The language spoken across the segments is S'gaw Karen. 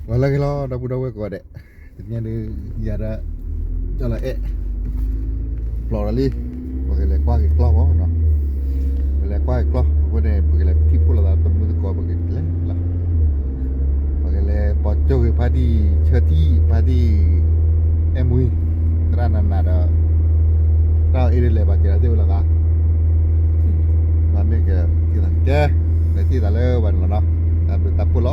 ဂီၤလၢအဂ့ၤလီၤ ဒီပုၢ်ဒီဝဲၢ်ကိးဂၤဒဲး, တနံၤညါဒုး ယၤဒီး ကၠီလီၤအဲၣ် ပျီၢ်ဒီးလံ, ပကလဲၤကွၢ်က့ၤကျီၢ်မးနီၤ, ပကလဲၤကွၢ်က့ၤကျီၢ် အဃိန့ၣ် ပကလဲၤထံၣ်ဖှိၣ်လိာ်သးသမုသကိး ပကလဲၤလီၤ, ပကလဲၤပိာ်ကၠိက့ၤဖါတံၢ်ဆၢထံၣ် ဖါတံၢ်အဲၣ်မှံ သရၣ်နးနးဒီး တၢ်အ့ဒ်လဲၣ်ဘၣ်ကဲဒီးသ့ၣ်ဝဲလီၤဂာ်, မ့ၢ်ကဲ ကဲ လဲၤထံၣ်သးလၢဝဲန့ၣ်လီၤနီၤ, တၢ်ဘျုးတၢ်ဖှိၣ်လီၤ,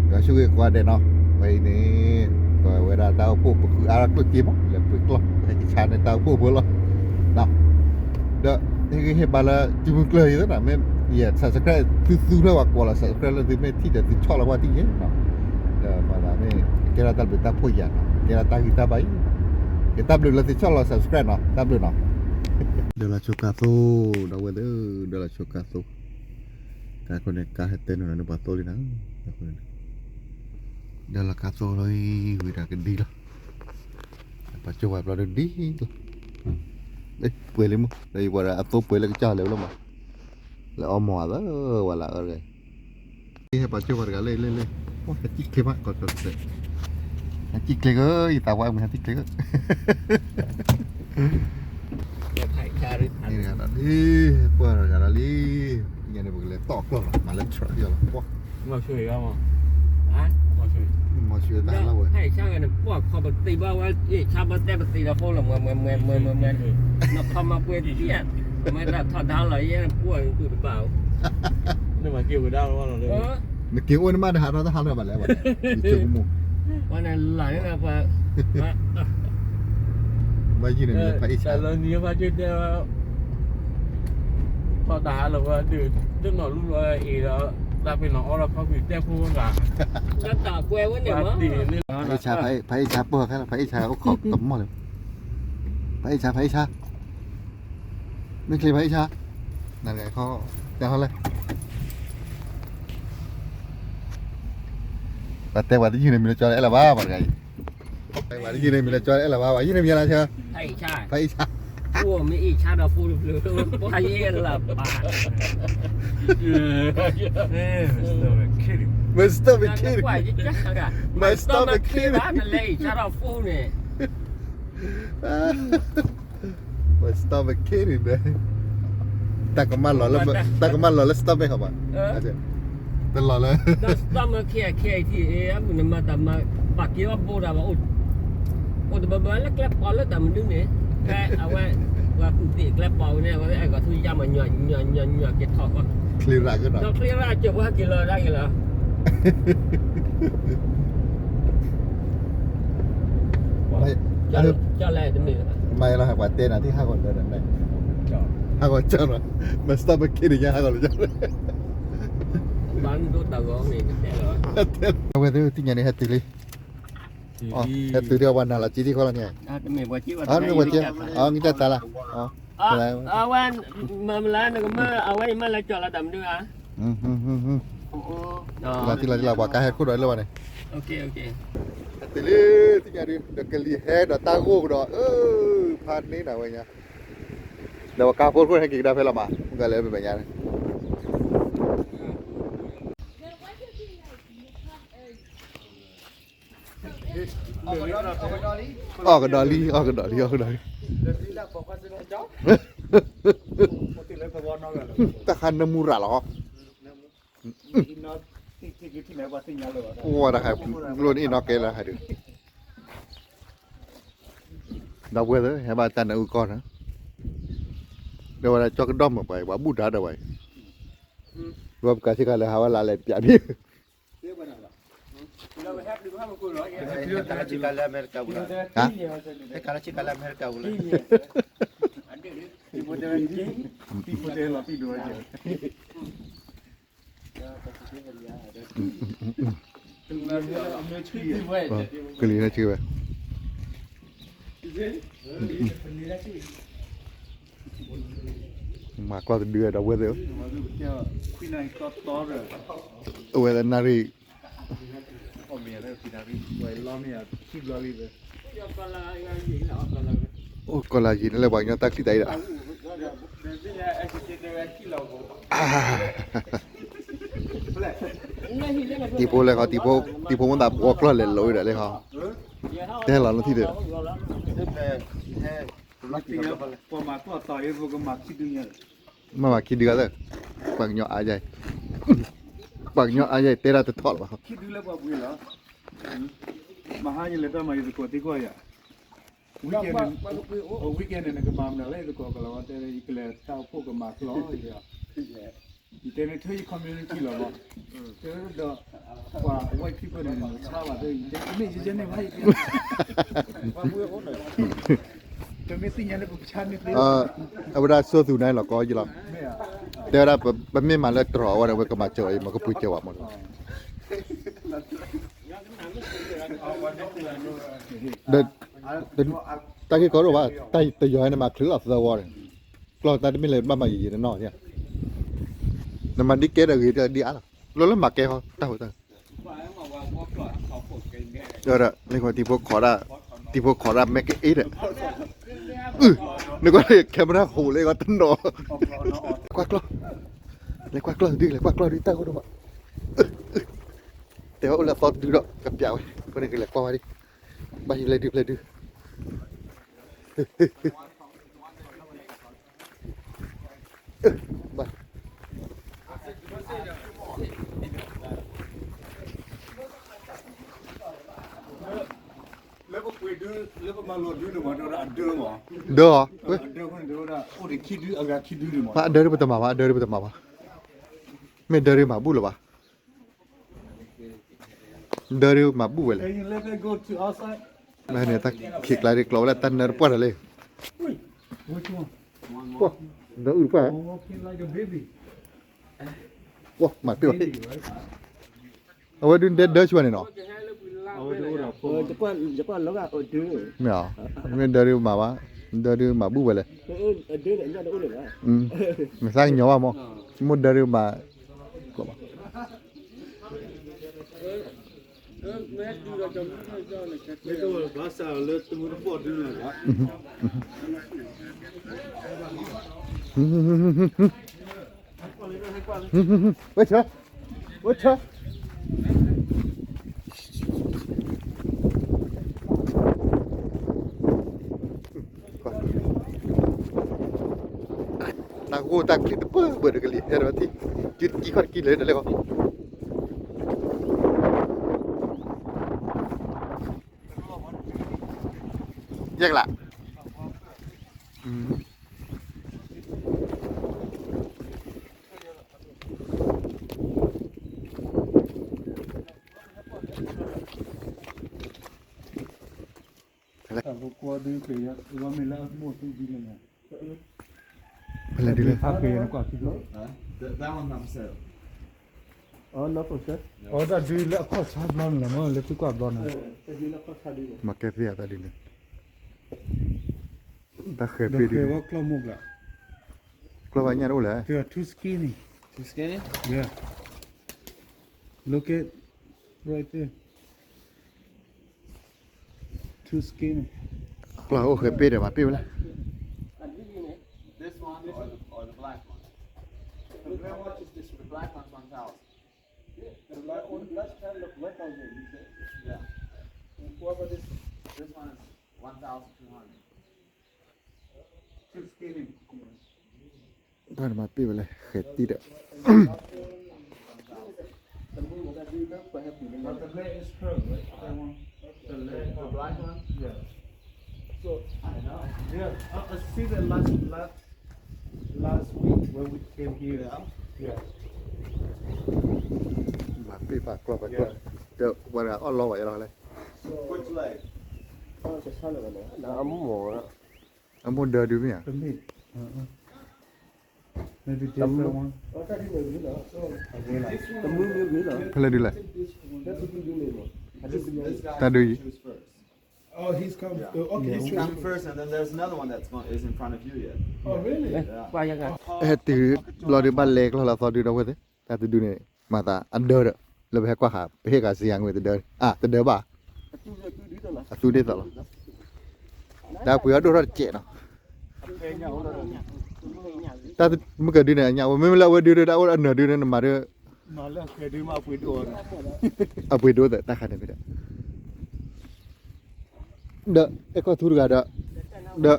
ဒီးဆူဂ့ၤကိးဂၤဒဲးနီၤ, ဝဲအံၤန့ၣ် ပဝဲဒၣ်တၢ်အိၣ်ဖှိၣ်ပဃုအါထီၣ်ကျိၣ်စ့မး လဲၤပှ့ၤကျီၢ် ဟဲကဆါန့ၢ်တၢ်အိၣ်ဖှိၣ်ဖိလီၤ, ဒီး ဟဲက့ၤဟ့ၣ်ဘါလၢစုမုၢ်ကျၢၢ်အံၤသ့နီၤ, မ့ၢ်ယ subscribe သုသူလၢပှၤကွၢ်လီၤ subscribe လၢသုမ့ၢ်ထံၣ်ဒီးသုဆီၣ်လီၤဝဲတံၢ်ယဲနီၤ, ဒီးပှၤသးမ့ၢ် ကဲထီၣ်တၢ်ဘျုးတၢ်ဖှိၣ်ယၤနီၤ, ကဲထီၣ်တၢ်ဂံၢ်တၢ်ဘါအံၤ, ကဲတၢ်ဘျုးလၢသုဆီၣ်လီၤ subscribe နီၤ, တၢ်ဘျုးနီၤ, ဒီးလီၤဆိကါသိ ဒီပုၢ်ဝဲၢ်သ့ၣ်ဧၢ ဒီးလီၤဆိကါသိ, ကါခိၣ်န့ၣ် ကါဟဲတဲနုာ်လီၤန့ၣ်ပှၤသိလံနီၤ, ဒီးလီၤကါသိလီၤအံၤ ဝံၤဒီးကဒံလီၤ ပှၤကၠိပှၤပျီဒ်လီၤ, ပှဲၤလံမး ဒီးယပှၤဒီးအသိပှဲၤလၢကစၢ်လၢာ်လီၤမး, လၢအီမိၢ်အသးဝဲလၢအအၢတဂၤ, ဟဲပှၤကၠိပှၤတဂၤလၢလၢလၢ, ဟဲစံၣ်ချ့မးကီးကီးစဲး, ဟဲစံၣ်ချ့ကၢ ယသးဝဲမုၢ်ဟဲစံၣ်ချ့ကၢ ပှၤတဂၤဒီးလံ, ညါန့ၣ်ပကလဲၤတီၢ်ကျီၢ်လီၤ မၤလၢထြၢးယီၤလီၤ, မၤဆူၣ်တၢ်လီၤဝဲ, နက့ၤအိၣ်န့ၣ်မးတဟးထီၣ်တဟးလၢၤဘၣ်လဲၣ်, နက့ၤအိၣ်န့ၣ်မးတဟးထီၣ်တဟးလၢၤဘၣ်လဲၣ်, ဘၣ်ယုၢ်န့ၣ်မ့ၢ်ဖးအ့ၣ်ဆါ ထီၣ်တၢ်ဟးလီၤဝဲဒုး, တနီၤလူလီၤအံၤဒီး တၢ်ဖဲနီၤအီလီၤခီကွံာ်တဲဖိဂၤ, ဖးအ့ၣ်ဆါ ဖးအ့ၣ်ဆါပၢၢ်ခဲလၢာ် ဖးအ့ၣ်ဆါအိၣ်ခိးတမီၢ်လၢၤ, ဖးအ့ၣ်ဆါ ဖးအ့ၣ်ဆါ, မ့ၢ်ချ့ဖးအ့ၣ်ဆါ, နတဂၤခီ, တဲဟီလဲၣ် ပှၤတဲပှၤတယုၢ်န့ၣ်မံၤလၢကၠီအဲၣ်လၢၤဘၣ် ပှၤတဂၤအံၤ, တဲပှၤတယုၢ်န့ၣ်မံၤလၢကၠီအဲၣ်လၢၤဘၣ် ပှၤယုၢ်န့ၣ်မံၤလၢဆၢ, ဖးအ့ၣ်ဆါ, မ့ၢ်အ့ၣ်ဆါဒီးဖိတဖျၢၣ် ပှၤယဲၢ်လၢၤဘၣ်, Must stop it kidding, must stop it kidding, နလဲၤအ့ၣ်ဆါဒီးဖိန့ၣ် Must stop it kidding, တၢ်ကမၣ်လီၤလၢ, တၢ်ကမၣ်လီၤလၢ stop it ဟီဘၣ်, တလီၤလၢ stop it kidding, အမုၢ်နမၤတၢ်မၤ ဘၣ်က့ၤအီၣ်ဘိဒၣ်ဘၣ်, အိၣ်တဘၣ်ဘၣ်လၢကျဲပီၤလၢတၢ်မနုၤန့ၣ်, ဖဲအဝဲ ပှၤကူၣ်သ့ၣ်ကျဲပီၤဝဲန့ၣ် အဝဲအဲၣ်ဂီၤထူယါမၤညီညီညီညီက့ၤထီၣ်ဃီ, ချ့ရၣ်ကဒီး ဒီးချ့ရၣ်ကၢၤပှၤဟဲက့ၤလီၤဒၣ်က့ၤလီၤ ကၠီလဲၣ်တမ့ၢ်လၢၤဘၣ်, မၤလီၤဟးပှၤတဲနၤသ့ၣ်ဟးဂီၤလၢာ်ဒီး, ဟးဂီၤကၠီလီၤ, must stop it kidding ညါဟးဂီၤလၢာ်ကၠီ, ဘၣ်ဒိတၢ်ဂီၤန့ၣ်တဲလီၤ, အဝဲသ့ၣ်သ့ၣ်ညါန့ၣ်ဟဲတုၤလံ, ဟဲတုၤဒီးပှၤနၤလီၤက့ၤထံၣ်ဃီလီၤန့ၣ်, မ့ၢ်ပှၤက့ၤ, အမ့ၢ်တၢ်သးလၢ် အဝဲ မၤမလၢနကမၢ အဝဲအံၤမ့ၢ်လၢကၠီလီၤတၢ်မနုၤဧါ, လီၤတံၢ်လီၤတံၢ်လီၤ ပှၤကါဟဲခိၣ်ဒီးလၢဘၣ်န့ၣ်, ဟဲတုၤလံ သ့ၣ်ညါဒုး ဒီးကလံၤဟဲဒီးတၢ်ဂိၢ်ကဒီး ဖးန့ၢ်နၤဝဲညါ, ဒီးပှၤကါဖိခိၣ်ဟဲက့ၤကဒါဖဲလီၤမး မ့ၢ်ကလဲၤလၢပမဲာ်ညါန့ၣ် အီၣ်ကဒီးလံ အီၣ်ကဒီးလံ အီၣ်ကဒီးလံ, တၢ်ခါနၢမူရၤလီၤ, အိၣ်ဝဲတၢ်ခါ ကျိၣ်န့ၣ်အံၤနီၢ်ကဲလၢဟဲဒုး, ဒီပုၢ်ဝဲၢ်သ့ၣ် ဟဲဘၣ်တၢ်နၢအုၣ်ကီၢ်န့ၣ်, ဒီးဝဲဒၣ်ကၠီကဒီၣ်မုၢ်ပှၤအံၤ ပှၤဘူၣ်ဒါဒီးဝဲအံၤ, ဒီးပကးဆ့ကၤလၢဟးဝဲလၢလဲၤပျးန့ၣ် ကလံၤန့ၣ်ဆံးဝဲ, မၤကျီၢ်တဒုဒီပုၢ်ဝဲၢ်သ့ၣ်ဧၢ, အဝဲသ့ၣ်နၣ်ရံၣ် အိၣ်ကီၢ်လၢယံၤန့ၣ်လၢပှၤကညီတၢ်ချံတၢ်အံၤဒီး, အါ, တံၤဖိလဲၤခီ, တံၤဖိမ့ၢ်သးဘှီကျီၢ်လဲၤလိၤဒီးလဲၤခီ, တဲလီၤလၢထံၣ်ဒီး, မ့ၢ်မၤခံဒုဂၤသၢ, ပှၤကညီအါယဲ, ပှၤကညီအါယဲ တဲဒၣ်တထီၣ်လၢၤဘၣ်. အဝဲဒၣ်စိသူၣ်န့ၣ်လီၤကီယလီၤ, တဲဝဲဒၣ်ပမ့ၢ်မၤလၢတြီၤအဝဲန့ၣ် ဝဲကမၤစၢၤအီၤအံၤ မ့ၢ်ကပှ့ၤစၢၤဝဲမ့ၢ် တၢ်ဂ့ၢ်ကီဒိၣ်ဘၣ်, တၢ်တယီၤန့ၣ်မၤချုးလီၤသၢဝီန့ၣ်, ကျီၢ်တၢ်တမ့ၢ်လၢဘၣ်မၤယံာ်ယံာ်တနီၤ, နမၤဒ်ကဲဒီးဂ့ၤတဒ်အါလီၤ, လီၤလၢမၤကဲဟီ တၢ်ဟိတၢ်, ဒီးလၢတံၤဖိခိးဒၣ်, တံၤဖိခိးဒၣ်မ့ၢ်ကအ့ဒီး, နကွၢ်လၢ camera ဟိးလၢဂီၢ်တနီၤ, ကွၢ်ကျီၢ်, လဲၤကွၢ်ကျီၢ်ဒု လဲၤကွၢ်ကျီၢ်ဒု တၢ်ဂိၢ်ဒိၣ်ဘၣ်, တဲဝဲအိၣ်လၢအသီတဒုဒီး ကပျးဝဲ, အဃိန့ၣ်ကလဲၤကွၢ်ဝဲဒၣ်, ဘၣ်ဟံးလၢဒုဖျဲၣ်ဒု, ဘၣ် ဒၢအီၤ, အဒၢဒုပတမၤဘၣ်, အဒၢဒုပတမၤဘၣ်, မ့ၢ်ဒၢဒုမၤဘူၣ်လၢၤဘၣ်, ဒၢဒုမၤဘူၣ်ဝဲလဲၣ်, မ့ၢ်န့ၣ်တၢ်ခံးကျါဒ်ကျီဝဲလၢတၢ်နၢတပှၢ်တၢ်လံ, နၢအုၣ်တပှၢ်, မၤတ့ၢ်ဘၣ်, အဝဲဒုဒဲဒၢဆူၣ်န့ၣ်နီၤ, မ့ၢ်အီၤ, မ့ၢ်ဒၢဒုမၤဘၣ်, ဒၢဒုမၤဘူၣ်ဝဲလဲၣ်, မ့ၢ်သးကညီၤဘၣ်မး, မ့ၢ်ဒၢဒုမၤ, ဝဲဆၢ, ဝဲဆၢ, တၢ်ဂိၢ်တၢ်ကျ့ၤတပၢၢ်ဘၢၣ်တကလံၤ ဟဲဒီးထံၣ်, ကံၢ်တကံၢ်ခီၣ်တကံၢ်လၢတလဲၤဃီ, ယဲၢ်ကလး, ဖဲလဲၣ်ဒ်လဲၣ်, အဒုလၢအခီၣ်ဆါဘျီန့ၣ်လီၤ, မ့ၢ်လၢသုကွၢ်ဘျီန့ၣ်, မၤကဲသ့အတၢ်ဒ်န့ၣ်, တၢ်ဃဲၤဖ့ဒ်န့ၣ်, ကျီၢ်ဘၣ်ညၣ်တအိၣ်လဲၣ်, too skinny, too skinny, yeah, look at right there. Too skinny. ကျီၢ်အိၣ်ဃဲၤပ့ၢ်ဒီးမၤပ့ၢ်ဝဲလဲၣ်, this one or the, or the black one, the black one is this, the black one's one thousand, yeah, the black one, that's kind of black one, yeah, and what about this one, this one is one thousand two hundred, too skinny. တၢ်မၤပ့ၢ်ဝဲလဲၣ် ဃဲၤတံၢ်ဒီး, but the leg is curved, right? That one, the leg, the black one, yeah. So, yeah, I, I see the last, last, last week when we came here, yeah. မၤပ့ၢ်ပာ်ကျီၢ်ပာ်ကျီၢ်, ဒီးဝဲဒၣ်အီၣ်လီဝဲလီၤလဲၣ်, which leg? အမိၢ်ဒၢဒုမ့ၢ်ဧါ, maybe different one, ဖဲလဲၣ်ဒုလဲၣ်, တၢ်ဒုအံၤ, oh, he's come, okay, he's come first and then there's another one that's going, is in front of you yet, oh really, yeah. ဟဲတုၤဘျီဒုဘၣ်လဲၤကျီၢ်လၢအသီဒုဒီးဝဲသ့ၣ်, တၢ်တဒုန့ၣ် မၤသးအဒၢဒီး, လၢပဟဲကွၢ်ဃာ် ပဟ့ၣ်ဃာ်စံယၤငွေတဒၢ, အတဒၢဘၣ်, အသူဒ်သိးလီၤ, တၢ်ပှ့ၤအီၤဒိၣ်ထီၣ်တစဲးနီၤ, တၢ်မုၢ်ကဒုန့ၣ် အညၣ်ဝဲ မ့မ့ၢ်လၢအဝဲဒုဒု တၢ်အိၣ်အနၢၤဒုန့ၣ် နမၤဒု မၤလၢအဃဲဒုးမးအပှ့ၤဒိၣ်အီၤဒီး အပှ့ၤဒိၣ်သတးခါန့ၣ်ဖဲဒၣ် ဒီးအဲၣ်ခီၣ်ထူတဂၤဒီး ဒီး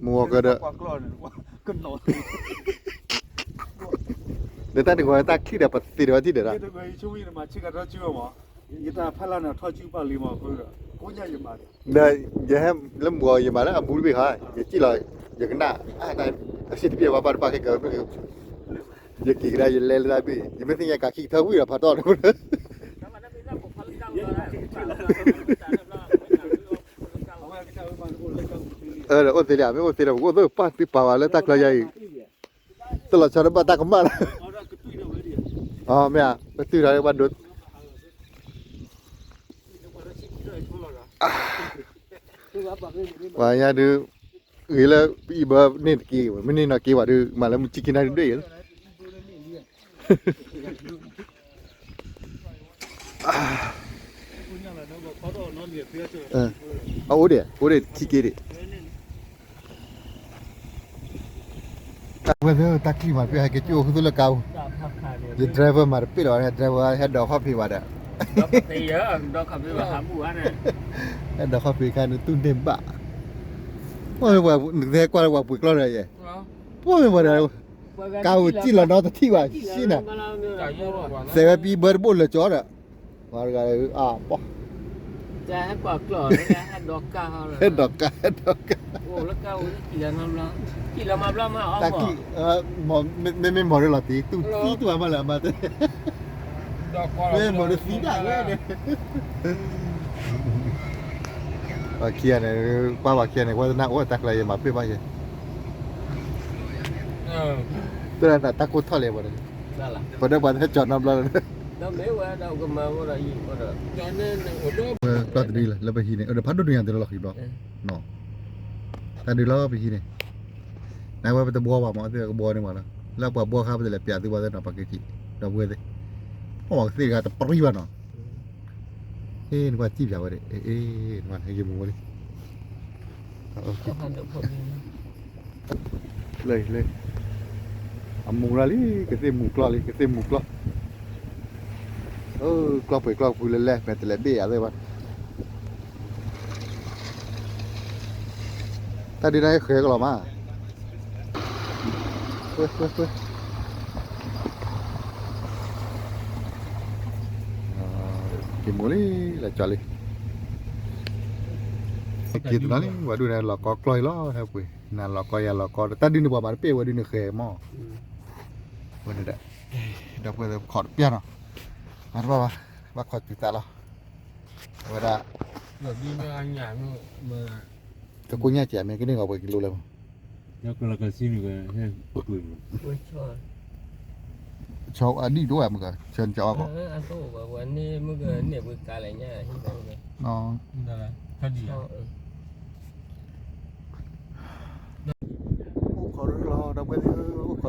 မုၢ်ဂီၤကၢဒီး ဒီးတၢ်တဂီၤတၢ်ချံၣ်ဒီး ပသ့ဒီးဝဲထံၣ်ဒီးဒၣ် ဒီးယဟဲလၢမုၢ်ဂီၤယမၤလၢအဘူးတဘ့ၣ်ခါ ယစံၣ်လီၤ ယကနၣ် အစံၣ်တဘ့ၣ်ဘၣ်ဘၣ်တဘၣ်ခဲကၢ ယက့ၤကဒါယလဲလၢတၢ်ဘ့ၣ် ယမ့ၢ်သ့ၣ်ညါကးခံကထၢဝံၤဒီးဖးထီၣ်န့ၣ် အိၣ်သ့လံ မ့ၢ်အိၣ်သ့လံ ပကအိၣ်သ့ပာ်သုပာ်ဝဲလၢတၢ်ချၢယါအံၤ တလီၤဆီတဘၣ်တၢ်ကမၣ်လီၤ အမ့ၢ်ဧါ ပတုၤဒီးဘၣ်ဒိ ပှၤညါဒုး ဂ့ၤလၢပအံၤဘၢန့ၣ်တက့ၢ် မ့ၢ်န့ၢ်နီၢ်က့ၤဝဲဒုး မၤလၢမုၢ်ဆံခံနၣ်ရံၣ်ဒွဲၣ်အံၤလီၤ အအိၣ်ဒံး အိၣ်ဒံးခံက့ဒံး ဝဲသ့ၣ်တၢ်ချံၣ်မၤတပ့ၢ် ဟဲက့ၤကၠိၣ်ဃုာ်သုလၢကါပူၤ ယ driver မၤတပ့ၢ်လီၤ driver ဟဲဒိးခီၣ်ဖံးဝဲဒီး ဟဲဒိးခီၣ်ဖံးခါန့ၣ် သူၣ်န့ၢ်ဘၣ် ပှၤနကသ့ကွၢ်လၢပှၤပှ့ၤကျီၢ်ဒီးယဲ ပှၤမ့ၢ်ပှၤဒီး ကါပူၤစံၣ်လီၤနီတထံၣ်ဘၣ် ဆံၣ်နၤ စဲးဝဲပံဘၢတဘိၣ်လၢာ်ကၠီဒီး ပှၤတဂၤ အပီၢ် ဟဲဒိးကါ ဟဲဒိးကါ တၢ်ကံၣ် မ့မ့ၢ်မီၤရ့လီၤတံၢ် သူၣ်သံတူၢ်အမါလၢအမါတဲ မ့ၢ်မီၤရ့သံဒၣ်ဝဲန့ၣ် ပှၤခံဂၤန့ၣ် ကွၢ်ပှၤခံဂၤန့ၣ် ဝဲသနာ်အိၣ်တၢ်ကျါယဲမၤပ့ၢ်ဘၣ်ယဲ တၢ်တၢ်ကိၢ်ထီၣ်လဲၣ်ပှၤန့ၣ် ပှၤဒီးပှၤတဟဲကၠီၤနီတဘျီလၢ ကျီၢ်တဒုလၢပဟံးန့ၣ် အိၣ်ဒီးဖးဒိၣ်ဒုညါတလီၢ်လီၢ်ခံဘျီ တၢ်ဒုးလီၤပဟံးန့ၣ် နဝဲပတဘှီဘၣ်မး သ့ၣ်ကဘှီန့ၢ်ဘၣ်လီၤ လၢပှၤဘှီခါပတလဲၤပျးသုဘၣ်သ့ၣ်နီၤ ပှၤက့ၤကံး ဒီပုၢ်ဝဲၢ်သ့ၣ် ပှၤကသ့ၣ်တဂၤတပရံဘၣ်နီၤ ဟ့ၣ်နကွၢ်စံၣ်ပျးဝဲဒၣ် အ့ၣ် နကွၢ်ဟဲယမူဝဲလံ လၢ လၢ အမူရၣ်လံ ကသ့ၣ်မူကျီၢ်လံ ကသ့ၣ်မူကျီၢ် အၢ ကျီၢ်ပှ့ၤကျီၢ်ကဖုလၢလဲၣ် မဲာ်တလဲၤဘ့ၣ်ယၤသ့ၣ်ဘၣ် တၢ်ဒုးနၤဃဲကလီၤမး က့ၤမူလံ လၢကၠီလံ က့ၤတနီၤလံ ဝဲဒုးန့ၣ် လီၤကီကျီၢ်အံၤလီၤ ဟဲပှ့ၤ နၤလီၤကီယၤလီၤကီ တၢ်ဒုးန့ၣ်ပှၤမၤတပ့ၢ်ဝဲဒုးန့ၣ်ဃဲမး ဝဲန့ၣ်ဒီး ဒီပုၢ်ဝဲၢ်ခိးတပျၢ်နီၤ မၤတဘၣ်ဘၣ် ဘၣ်ခိးတုၤသးလီၤ အဝဲဒၣ် ကကိညၣ်ကဲမ့ၢ်ကန့ၢ်ဂီၤပှဲၤကံလိလၢမး ဆီအဒံၣ်ဒိၣ်ဝဲမ့ၢ်ဂ့ၤ ဆၢန့ၣ်ကီး အိၣ်ခိးရ့လီၤ ဒီပုၢ်ဝဲၢ်သ့ၣ်ဧၢ အိၣ်ခိးရ့လီၤ တဘျီလၢၤဘၣ် အိၣ်ခိးဖး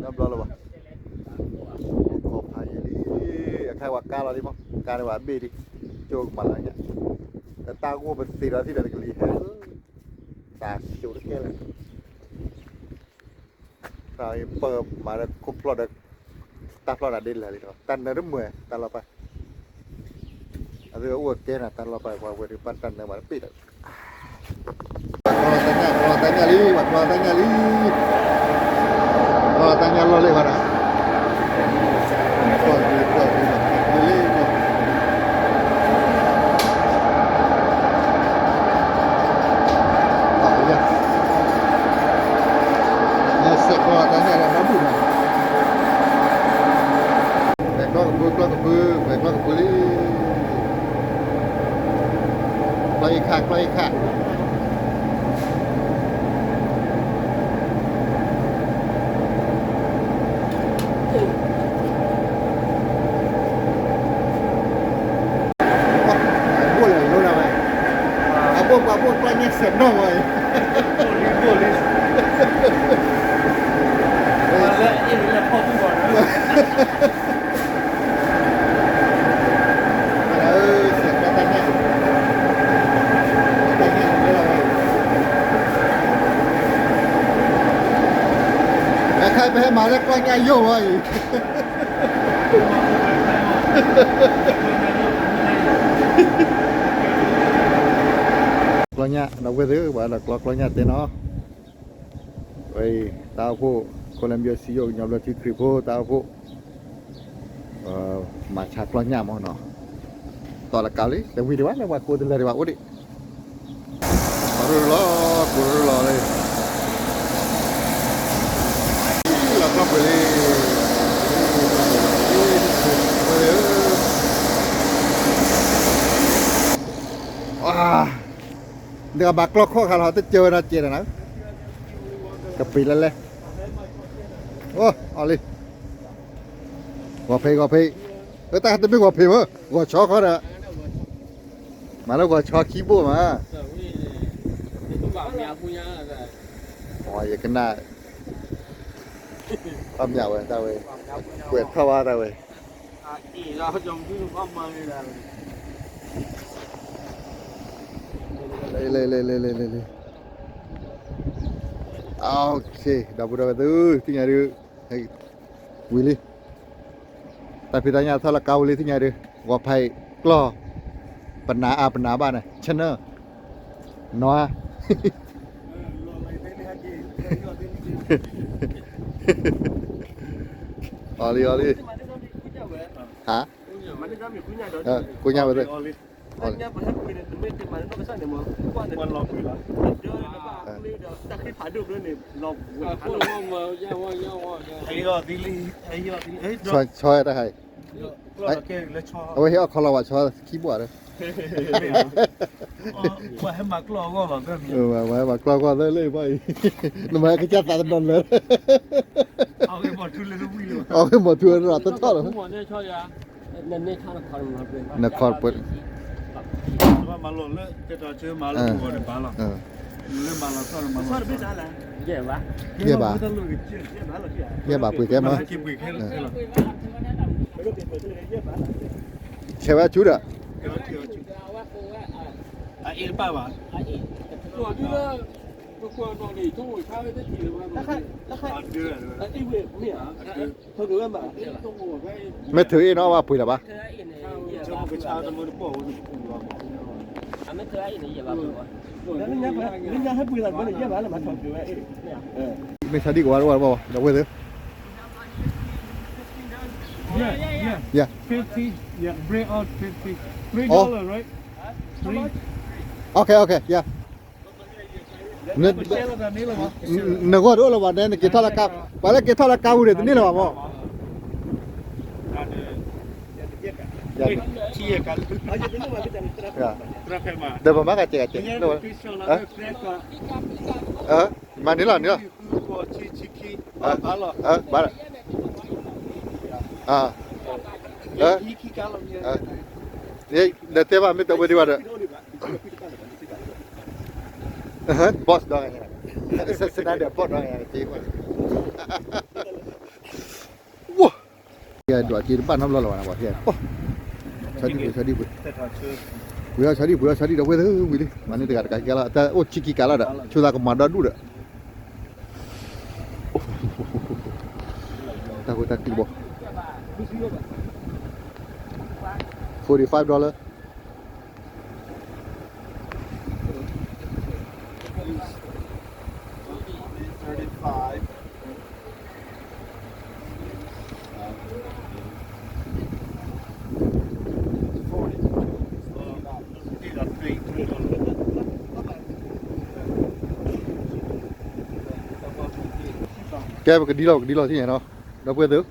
ယံာ်လံ အခါပှၤကါလီၤလံမး ကါန့ၣ်ပှၤဘ့ၣ်လံ ကၠိကမၤလီၤညါ တၢ်ဂိၢ်ပသ့ဒီးသံဒီးတကလံၤဟဲ တၢ်စိၤတကဲလၢာ် တၢ်ပၢမၤဒီးခိၣ်ဖျီၣ်ဒီး တၢ်ဖျီၣ်နၤဒ်လဲၣ်လံဒီး တၢ်နၢတမုာ် တၢ်လီၤပာ် အသုအိၣ်အကဲနၤ တၢ်လီၤပာ်ပှၤဝဲဒုးဘၣ်တၢ်နၢမၤတပ့ၢ်ဒီး ပှၤကျီတၢ်ညၣ် ကျီတၢ်ညၣ်လံ ပှၤကျီတၢ်ညၣ်လံ ကျီတၢ်ညၣ်လီၢ်လံဝဲဒၣ် ကျီတဘ့ၣ် ကျီတဘ့ၣ် ကျီတဘ့ၣ်လံ စဲးကျီတၢ်ညၣ်လီၤ နၢ်ဘူၣ်မး ပှဲၤကျီကပၢ ကျီကပၢ ပှဲၤကျီကပၢလံ ကျီအံၤခါ ကျီအံၤခါ အဘိၣ်လၢယလိနၤဝဲ အဘိၣ်ပှၤဘိၣ်ကျီညၣ်စဲးနီၢ်ဝဲ ဘိၣ်လံ ဘိၣ်လံ လၢအ့ၣ်လၢဖီၣ်တူၢ်ဘၣ် အခါပဟဲ မၤလၢကျီၢ်ညၣ်ယိာ်ဝဲအံၤ, ကျီၢ်ညၣ် ဒီပုၢ်ဝဲၢ်သ့ၣ် ပှၤလၢကျီၢ်ကျီၢ်ညၣ်တဲနီၤ, ဝဲအံၤ တၢ်အိၣ်ဖှိၣ် Columbia စံယိၣ် ကညီဘျၢထံခရံာ်ဖိ တၢ်အိၣ်ဖှိၣ် မၤဆါကျီၢ်ညၣ်မ့ၢ်နီၤ, တီၢ်လၢကါလံ တဝံၤဒံးဘၣ် လၢပှၤကိးတလၢာ်ဒံးဘၣ်အိၣ်ဒံး, ကိးရလီၤ ကိးရလီၤလံ, လီၤကျီၢ်ပှဲၤလံ, နကဘၣ်ကျီၢ်ခီၣ်ခါလီၤ တစၢၤဝဲဒီးစဲးဒီးနၤ, ကပ့ၤလဲၣ်လဲၣ်, အိၣ်အီၤလံ, ဂီၤဖံး ဂီၤဖံး, အတၢ်တမ့ၢ်ဂီၤဖံးမ့ၢ် ဂီၤဆီခီဒီး, မၤလၢဂီၤဆီခံဘိၣ်မး, ယကနၣ်, အီၣ်မ့ၢ်ဝဲတၢ်ဝဲ, ကွဲးထီၣ်ဘၣ်တၢ်ဝဲ, လံ, ဒီပုၢ်ဒီဝဲၢ်သု သ့ၣ်ညါဒုး, ဝံၤလံ, တၢ်ဖံးတၢ်ညၣ်ထီၣ်လၢကါဝံၤလံ သ့ၣ်ညါဒုး, ဂီၤဖံးကျီၢ်, ပနၢ်အါပနၢ်ဘၣ်န့ၣ် channel, နီၤ, အီၤလံ အီၤလံ, ဟါ, ကိးညါဝဲသ့ၣ်, အီၤလံ, ဆီတၢ်ဟဲ, အဝဲဟ့ၣ်အီၣ်ခီလီၤဝဲဆီခံဘိၣ်ဒီး, ပှၤဟဲမၤကျီၢ်အဂီၢ်လီၤ, ပှၤဟဲမၤကျီၢ်အဂီၢ်သၢလၢဘၣ်အံၤ, နမၤကစၢ်သးတနီၤလၢာ်, အီၣ်မီၤထူရၤတထီၣ်လီၤ, နခီပ, ယဲၢ်ဘၣ်, ယဲၢ်ဘၣ်ပှ့ၤကဲမး, ဆဲးဝဲဆူဒီး, မ့ၢ်ထုးအ့ၣ်နီၤဘၣ်ပှ့ၤလၢၤဘၣ်, မ့ၢ်ဆါဒံၣ်ကဝါတဝါဘၣ် ဒီပုၢ်ဝဲၢ်သ့ၣ်, Yeah, yeah. Yeah. Fifty. Yeah, break out fifty. Three dollar, right? Three. Okay, okay, yeah. နဂီၢ်တအိၣ်လၢၤဘၣ်န့ၣ် နက့ၤထီၣ်လၢကါ, ပှၤလၢက့ၤထီၣ်လၢကါပူၤန့ၣ် တန့ၢ်လၢၤဘၣ်မၢ်, ဒီးပမၤကစဲးကစဲး, မၤန့ၣ်လီၤန့ၣ်လီၤ, ဘၣ်လီၤ, ဒီးတဲဘၣ်မ့ၢ်တဝဲဒံးဘၣ်ဒီး, boss ဒီး, စနဒီး boss ဒီး, ဝါ, ဒွးက့တဘၣ်နီတဘျီလၢၤဘၣ်နၤ, ပှၤဖဲ, ဆီဒံၣ်ပှ့ၤ ဆီဒံၣ်ပှ့ၤ, ပှ့ၤအီၤဆီဒံၣ် ပှ့ၤအီၤဆီဒံၣ် ဒီပုၢ်ဝဲၢ်သ့ၣ် ဝံၤလံ, မၤန့ၢ်တဂၤတကးကဲလီၤ တၢ်အိၣ်ဆံခံကးလီၤဒီး ဆိသးကမၤဒီဒူၣ်ဒီး, တၢ်ဖိတၢ်ကျံၤဘီ, forty five dollar. ကဲ ပကဒံလီၤ ပကဒံလီၤ သ့ၣ်ညါနီၤ, ဒီပုၢ်ဝဲၢ်သ့ၣ်,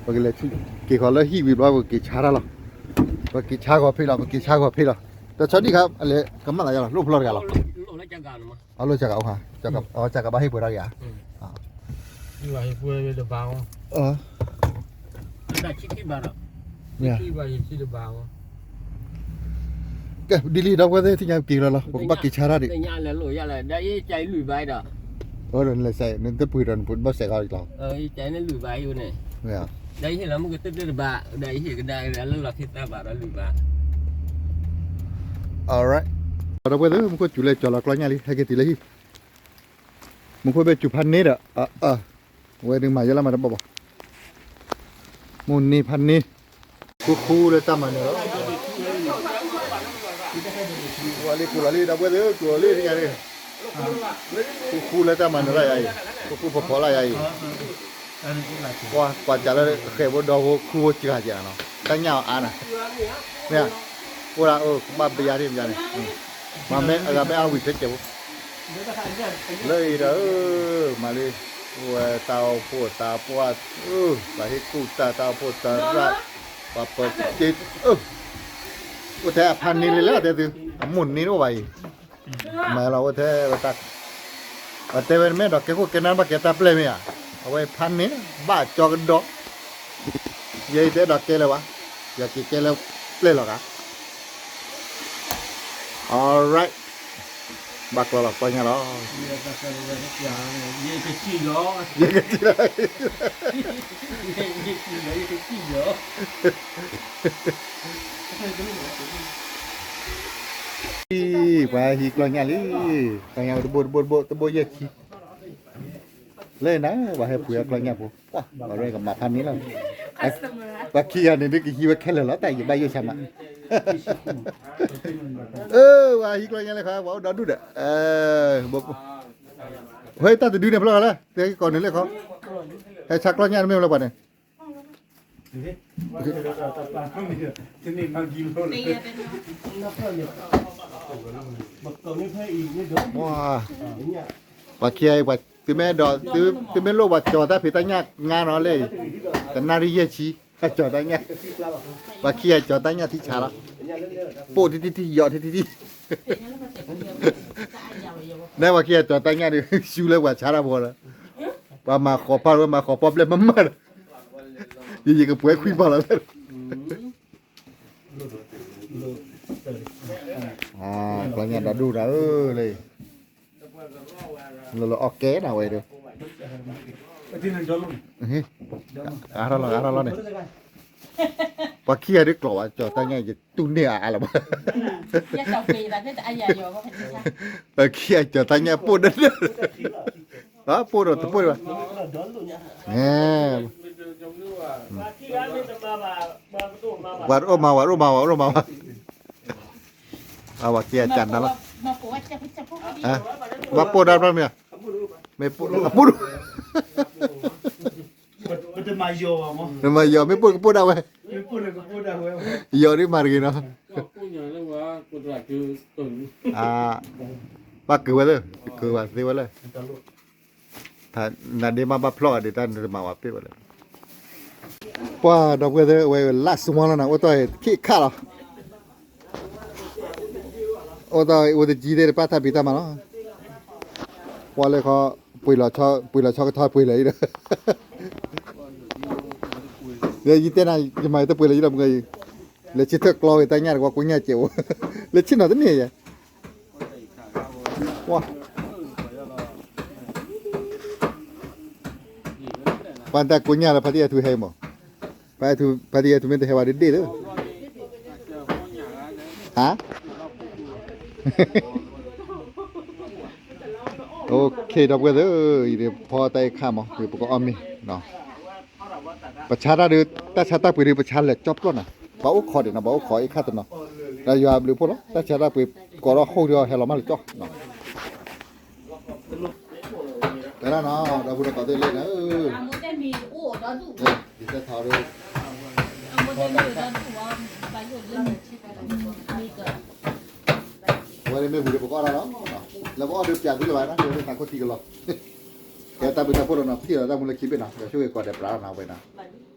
ပကလဲၤက့ၤဃီၤလၢဟံၣ်ဝံၤဘျီ ပက့ၤဆါတၢ်လီၤ, ပက့ၤဆါဂီၤဖံးလီၤ ပက့ၤဆါဂီၤဖံးလီၤ, တဆီဒံၣ်ခါ အလဲၤကမၣ်သးယါလီၤ လိၣ်ဖျီတဂၤလီၤ, အလိၣ်စၢ်ကၤအိၣ်ခါ, စၢ်ကၤဘၣ်ဟ့ၣ်ပှဲၤထီၣ်က့ၤဧါ, ကဲ ဒ်လံ ဒီပုၢ်ဝဲၢ်သ့ၣ် သ့ၣ်ညါက့ၤလီၤလီၤ ပကဘၣ်က့ၤဆါတၢ်ဒံး, အၢ နလဲၤစဲး နတပှ့ၤဒီး နဘၣ်စဲးဂီၤလီၤ, ဒီပုၢ်ဝဲၢ်သ့ၣ် မူခိၣ်စူၤလဲၤကၠီၤလီၤကျီၢ်ညၣ်လံ ဟဲက့ၤတုၤလၢဟံၣ်, မူခိၣ်ဘၣ်စူၤဖးန့ၣ်ဒီး, ဝဲဒုးမၤယဲလၢမၤတဘၣ်ဘၣ်, မိၢ်န့ၢ်ဖးန့ၢ်, ခူခူလၢတၢ်မၤနၢၤလီၤ, ဝဲလံ ကိးလီၤလံဒီပုၢ်ဝဲၢ်သ့ၣ် ကိးလီၤလံတညါန့ၣ်, ခူခူလၢတၢ်မၤနၢၤလီၤယၤအံၤ, ခူခူဖီဖီလီၤယၤအံၤ, ကွၢ်ကွၢ်စးလၢဃဲၤဘိဒီဟိခူဝဲစှၤကဲနီၤ, တၢ်ညၣ်အီၤအါနီၤ, မ့ၢ်, အိၣ်ဒၣ်အၢ ကဘၣ်ပယါထံၣ်ပယါန့ၣ်, မ့ၢ်အဂၤမ့ၢ်အဝံၤထဲကဲးဖိ လၢအံၤဒီး မၤလံ, ဝဲတၢ်အိၣ်ဖှိၣ်သးပှၢ်, ပှၤဟ့ၣ်ကူၣ်တၢ် တၢ်အိၣ်ဖှိၣ်သရၣ်, ပှၤပက့, အိၣ်ထဲအဖါန့ၢ်လံလၢတဲသု, အမိၢ်န့ၢ်တအိၣ်ဘၣ်အံၤ, မၤလီၤအိၣ်ထဲဝဲတၢ်, အတဲဝဲမ့ၢ်ဒီးကဲခိၣ်ကဲနၢ်ဘၣ်ကဲတၢ်ပျဲၢ်မ့ၢ်ဧါ, အဝဲဖါန့ၢ်ဘၣ်ကၠီကဒီး, ယဲအံၤတအဲၣ်ဒိးကဲလၢၤဘၣ်, ယကကဲလၢပျဲၢ်လီၤဂၤ Alright, ဘၣ်ကျီလီၤကျီညါလီၤ, ယကကံလီၤ, ပှၤဟံးကျီညါလံ, ကျီညါတဘိတဘိတဘိတဘိယဲၢ်ဆံ, လၢနၤ ပှၤဟဲပှ့ၤအကျီညါဖိ, ပှၤရဲကမၤဖးန့ၢ်လီၤ, ပှၤခံဂၤန့ၣ်ဒ်ကဟံးဝဲခဲလၢာ်လီၤ တၢ်ယဘၣ်ယဲၢ်ဆံမး, အၢ ပှၤဟံးကျီညါလၢခါ ပှၤအိၣ်ဒီဒူၣ်ဒီး, ဟဲတၢ်တဒုန့ၣ်ဖျီၣ်လၢ တဲကကိးန့ၣ်လၢခီ, ဟဲဆါကျီညါတမ့ၢ်လၢပှၤန့ၣ် ပှၤခံဂၤအံၤ ပှၤသုမ့ၢ်ဒီး သုမ့ၢ်လိၣ်ပှၤကၠီၤတၢ်ဖံးတၢ်ညၣ်ငါနီၤလဲၣ်, တနၣ်ရံၣ်ယဲၢ်ဆံ, ပှၤကၠီၤတၢ်ညၣ်, ပှၤခံဂၤကၠီၤတၢ်ညၣ်ထံဆါလီၤ, ပိၣ်ထံထံထံ ယီၤထံထံထံ, နဲပှၤခံဂၤကၠီၤတၢ်ညၣ်ဒီး ရှူလၢပှၤဆါတၢ်ဖိလီၤ, ပှၤမၤဃီၤပၢ်ဝဲမၤဃီၤပီၣ်ဘျဲၣ်မးမးဒီး, ယယကပှဲၤခွံပီၢ်လီၤ ကျီညါဒီဒူၣ်ဒီး လၢ လၢလၢအီၣ်ကဲနၤဝဲဒီး, အါထီၣ်လီၤ အါထီၣ်လီၤန့ၣ်, ပှၤခံဂၤဒ်ကျီၤဘၣ် ကၠီၤတၢ်ညၣ် ယတူၢ်န့ၢ်အါအါလီၤဘၣ်, ပှၤခံဂၤကၠီၤတၢ်ညၣ်ပိၣ်ဒၣ်ဒၣ်, ပိၣ်ဒီးတပိၣ်ဒံးဘၣ်, ပှၤတအိၣ်မၤ ပှၤတအိၣ်မၤ ပှၤတအိၣ်မၤဘၣ် အဝဲက့ၤအကၢ်နၤလီၤ, ဘၣ်ပိၢ်ဒၣ်ဘျီမ့ၢ်, မ့ၢ်ပိၢ်အပိၢ်ဒိၣ်, မ့ၢ်ယီၤ မ့ၢ်ပိၢ်ကပိၢ်ဒၣ်ဝဲ, ယီၤဒ်မၤတဂ့ၤနီၤ, ဘၣ်က့ၤဝဲသ့ၣ် က့ၤဝဲသ့ဝဲလၢ နဒ့မးဘၣ်ဖျီၣ်ဂၤဒံးတၢ်နတမၤဝဲပ့ၣ်ဝဲလဲၣ်, ပှၤဒီပုၢ်ဝဲၢ်သ့ၣ် အဝဲလၢစဝီလီၤနၤ အိၣ်တီၢ်ခဲခါလီၤ, အိၣ်တီၢ်အိၣ်တကံသ့ၣ်တပၣ်တၢ်ဖံးတၢ်မၤလီၤ, ပှၤလဲၤခီ ပှ့ၤလီၤဆီကထီပှ့ၤလၢၤအံၤဒီး, ယတဲနၤ ယမၤတပှ့ၤလၢၤအံၤဒီးမုၢ်ဂၤအံၤ, လဲၤဆ့ထၢၣ်ကျီဝဲတၢ်ညၣ်တကွၢ်ကိညၣ်စဲးအိၣ်, လဲၤဆ့နီၤတန့ၢ်ယဲ ပှၤတၢ်ကိညၣ်လၢဖါတံၢ်အဲၣ်ထူဟဲမး, ဖါတံၢ်အဲၣ်ထူမ့ၢ်တဟဲဝဲဒ်ဒ့ၣ်လၢ, ဟါ, ဒီပုၢ်ဝဲၢ်သ့ၣ်ဧၢ, အံၤဒ်ဖီတၢ်အံၤခါမး ပကအီၣ်မ့ၤ, ပဆါတၢ်ဒီး တၢ်ဆါတၢ်ပှ့ၤဒီး ပဆါလဲၤကၠီပျီၢ်နၤ, ပှၤအိၣ်ခိးဒံးနီၤ ပှၤအိၣ်ခိးအံၤခါတနီၤ, ဒီးယွၤအဘျုးအဖှိၣ်လီၤ တၢ်ဆါတၢ်ပှ့ၤ ကိးထီၣ်ဟီၣ်ဒီးဟဲလီၤမးလၢကၠီ တၢ်နီၤ ဒီပုၢ်ဝဲၢ်ကိးသ့ၣ်လၢနၤ, ယတဲထီၣ်ဒီး ဝဲဒၣ်မ့ၢ်ဝံၤဒီးပကအီၣ်တၢ်လီၤ, လၢပအီၣ်ဒီးပျးသုလၢၤဘၣ်နီၤ လၢတၢ်ခိၣ်ထံကလီၤ, ကဲတၢ်ဘျုးတၢ်ဖှိၣ်လီၤနီၤ ဖံးလီၤတၢ်မူလၢခံဘ့ၣ်နီၤ ဒီးဆိၣ်ဂ့ၤကိးဂၤဒဲးပြးလီၤနီၤဝဲနီၤ